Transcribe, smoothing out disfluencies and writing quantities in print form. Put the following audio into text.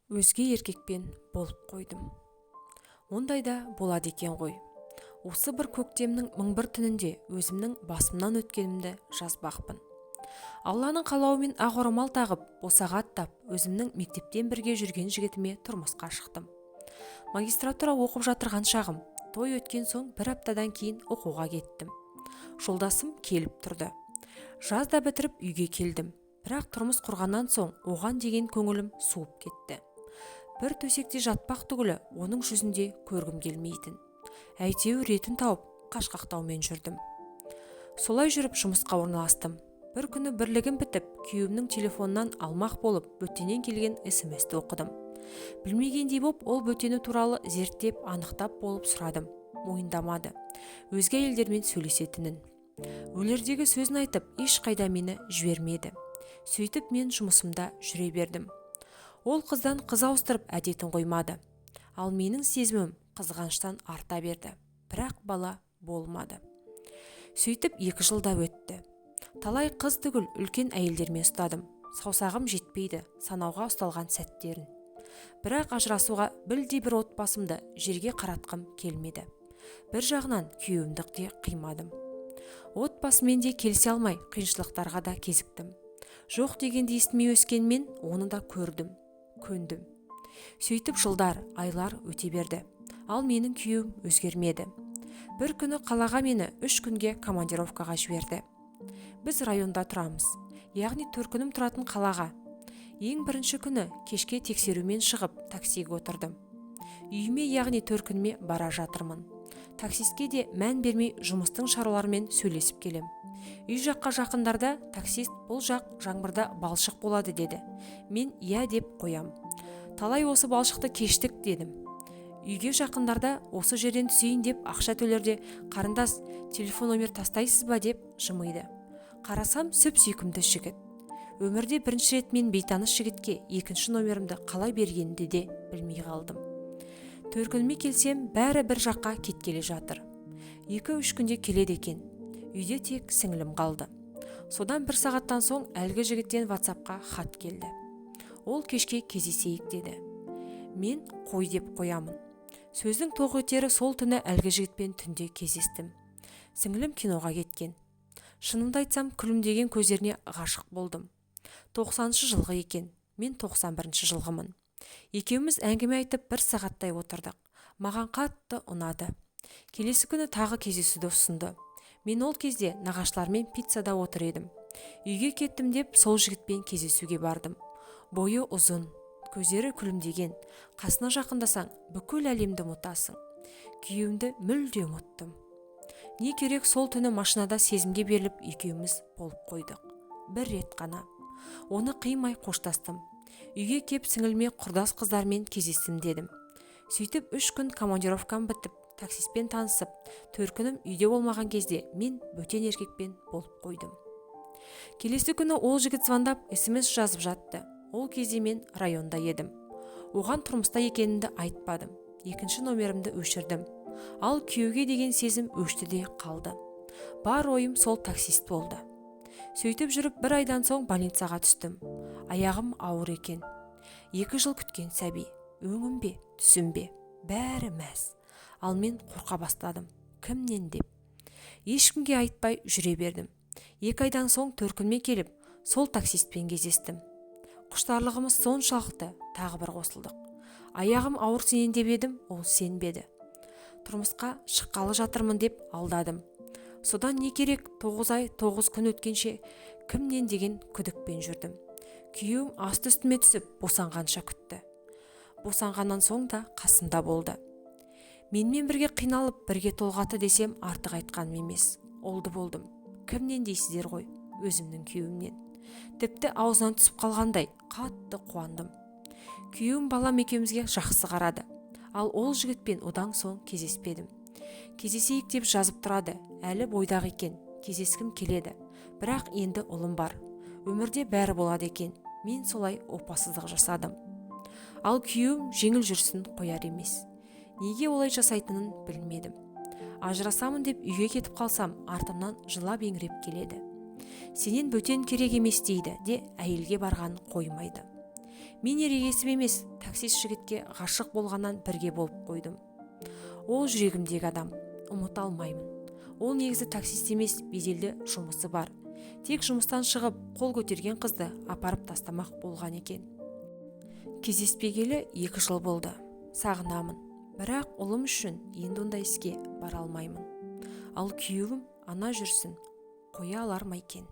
Өзге еркекпен болып қойдым. Ондай да болады екен ғой. Осы бір көктемнің мың бір түнінде өзімнің басымнан өткенімді жазбақпын. Алланың қалауымен ақ орамал тағып, босаға аттап, өзімнің мектептен бірге жүрген жігітіме тұрмысқа шықтым. Магистратура оқып жатырған шағым, той өткен соң бір аптадан кейін оқуға кеттім. Жолдасым келіп тұрды. Жазда бітіріп үйге келдім. Бірақ тұрмыс құрғаннан соң оған деген көңілім суып кетті. Бір төсекте жатпақ түгілі, оның жүзінде көргім келмейтін. Әйтеуір ретін тауып, қашқақтаумен жүрдім. Солай жүріп жұмысқа орналастым. Бір күні бірлігім бітіп, күйеуімнің телефонынан алмақ болып, бөтеннен келген СМС-ті оқыдым. Білмегендей боп, ол бөтені туралы зерттеп, анықтап болып сұрадым. Мойындамады. Өзге әйелдермен сөйлесетінін. Өлердегі сөзін айтып, ешқайда мені жібермеді. Сөйтіп мен жұмысымда жүре бердім. Ол қыздан қыз ауыстырып әдетін қоймады. Ал менің сезімім қызғаныштан арта берді. Бірақ бала болмады. Сөйтіп 2 жылда өтті. Талай қыз түгіл үлкен әйелдермен ұстадым. Саусағым жетпейді санауға ұсталған сәттерін. Бірақ ажырасуға білдей бір отбасымды жерге қаратқым келмеді. Бір жағынан күйеуімді де қимадым. Отбасымен де келісе алмай қиыншылықтарға да кезіктім. Жоқ дегенді естімей өскен мен оны да көрдім, көндім. Сөйтіп жылдар, айлар өте берді. Ал менің күйеуім өзгермеді. Бір күні қалаға мені 3 күнге командировкаға жіберді. Біз районда тұрамыз, яғни төркінім тұратын қалаға. Ең бірінші күні кешке тексерумен шығып таксиге отырдым. Үйіме, яғни төркініме бара жатырмын. Таксистке де мән бермей жұмыстың шаруаларымен сөйлесіп келем. Үй жаққа жақындарда таксист бұл жақ жаңбырда балшық болады деді. Мен иә деп қоям. Талай осы балшықты кештік дедім. Үйге жақындарда осы жерден түсейін деп ақша төлерде қарындас телефон номер тастайсыз ба деп жымиды. Қарасам сүп-сүйкімді жігіт. Өмірде бірінші рет мен бейтаныс жігітке екінші номерімді қалай бергенімді де білмей қалдым. Төркініме келсем, бәрі бір жаққа кеткелі жатыр. 2-3 күнде келеді екен. Үйде тек сіңілім қалды. Содан бір сағаттан соң әлгі жігіттен WhatsAppқа хат келді. Ол кешке кездесейік деді. Мен қой деп қоямын. Сөздің тоқ етері сол түні әлгі жігітпен түнде кездестім. Сіңілім киноға кеткен. Шынымды айтсам, күлімдеген көздеріне ғашық болдым. 90-шы жылғы екен, мен 91-ші жылғымын. Екеуміз әңгіме айтып бір сағаттай отырдық. Маған қатты ұнады. Келесі күні тағы кездесуді ұсынды. Мен ол кезде нағашылармен пиццада отыр едім. Үйге кеттім деп сол жігітпен кездесуге бардым. Бойы ұзын, көздері күлімдеген, қасына жақындасаң бүкіл әлемді ұмытасың. Күйеуімді мүлде ұмыттым. Не керек, сол түні машинада сезімге беріліп екеуміз болып қойдық. Бір рет қана. Оны қимай қоштастым. Үйге кеп сіңіліме құрдас қыздармен кездестім дедім. Сөйтіп 3 күн командировкам бітіп, таксистпен танысып, төркінім үйде болмаған кезде мен бөтен еркекпен болып қойдым. Келесі күні ол жігіт звондап СМС жазып жатты. Ол кезде мен районда едім. Оған тұрмыста екенімді айтпадым. Екінші номерімді өшірдім. Ал күйеуге деген сезім өшті де қалды. Бар ойым сол таксист болды. Сөйтіп жүріп бір айдан соң больницаға түстім. Аяғым ауыр екен. 2 жыл күткен сәби. Өңім бе, түсім бе, бәрі мәз. Ал мен қорқа бастадым. Кімнен деп. Ешкімге айтпай жүре бердім. 2 айдан соң төркініме келіп, сол таксистпен кездестім. Құштарлығымыз соншалықты, тағы бір қосылдық. Аяғым ауыр сенен деп едім, ол сенбеді. Тұрмысқа шыққалы жатырмын деп алдадым. Содан не керек, 9 ай 9 күн өткенше кімнен деген күдікпен жүрдім. Күйеуім асты үстіме түсіп, босанғанша күтті. Босанғаннан соң да қасымда болды. Менімен бірге қиналып, бірге толғаты десем артық айтқаным емес. Олды болдым. Кімнен дейсіздер ғой, өзімнің күйеуімнен. Тіпті аузынан түсіп қалғандай қатты қуандым. Күйеуім балам екеумізге жақсы қарады. Ал ол жігітпен одан соң кездеспедім. Кездесейік деп жазып тұрады, әлі бойдақ екен, кездескім келеді. Бірақ енді ұлым бар. Өмірде бәрі болады екен. Мен солай опасыздық жасадым. Ал күйеуім жеңіл жүрсін қояр емес. Неге олай жасайтынын білмедім. Ажырасамын деп үйге кетіп қалсам, артымнан жылап еңіреп келеді. Сенен бөтен керек емес дейді де әйелге барғанын қоймайды. Мен ерегесіп емес, таксист жігітке ғашық болғаннан бірге болып қойдым. Ол жүрегімдегі адам, ұмыта алмаймын. Ол негізі таксист емес, беделді жұмысы бар. Тек жұмыстан шығып, қол көтерген қызды апарып тастамақ болған екен. Кездеспегелі 2 жыл болды. Сағынамын. Бірақ ұлым үшін енді ондай іске бара алмаймын. Ал күйеуім ана жүрсін, қоя алар ма екен?